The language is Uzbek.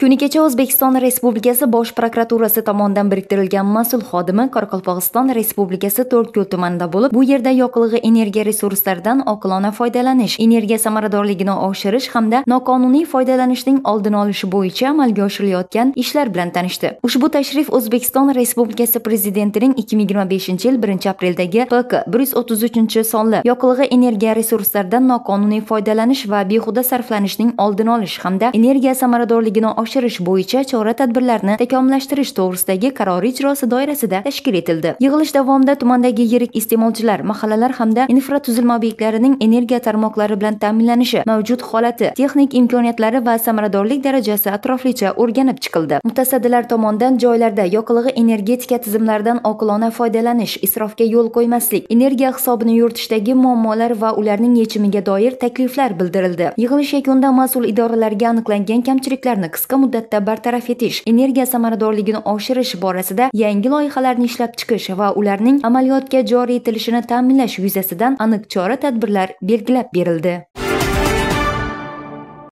Kuni kecha O'zbekiston Respublikasi Bosh prokuraturasi tomonidan biriktirilgan mas'ul xodimi Qoraqalpog'iston Respublikasi To'rtko'l tumanida bo'lib, bu yerda yoqilg'i energiya resurslaridan oqilona foydalanish, energiya samaradorligini oshirish hamda noqonuniy foydalanishning oldini olish bo'yicha amalga oshirilayotgan ishlar bilan tanishdi. Ushbu tashrif O'zbekiston Respublikasi Prezidentining 2025-yil 1-apreldagi PK 133-sonli yoqilg'i energiya resurslaridan noqonuniy foydalanish va behuda sarflanishning oldini olish hamda energiya samaradorligini oshirish bo'yicha chora-tadbirlarni takomillashtirish to'g'risidagi qarori ijrosi doirasida tashkil etildi. Yig'ilish davomida tumandagi yirik iste'molchilar, mahallalar hamda infratuzilma obyektlarining energiya tarmoqlari bilan ta'minlanishi, mavjud holati, texnik imkoniyatlari va samaradorlik darajasi atroflicha o'rganib chiqildi. Mutasaddilar tomonidan joylarda yoqilg'i energetika tizimlaridan oqilona foydalanish, isrofga yo'l qo'ymaslik, energiya hisobini yuritishdagi muammolar va ularning yechimiga doir takliflar bildirildi. Yig'ilish yakunida mas'ul idoralarga aniqlangan kamchiliklarni qisqa muddatda bartaraf etish, energiya samaradorligini oshirish borasida yangi loyihalarni ishlab chiqish va ularning amaliyotga joriy etilishini ta'minlash yuzasidan aniq chora-tadbirlar belgilab berildi.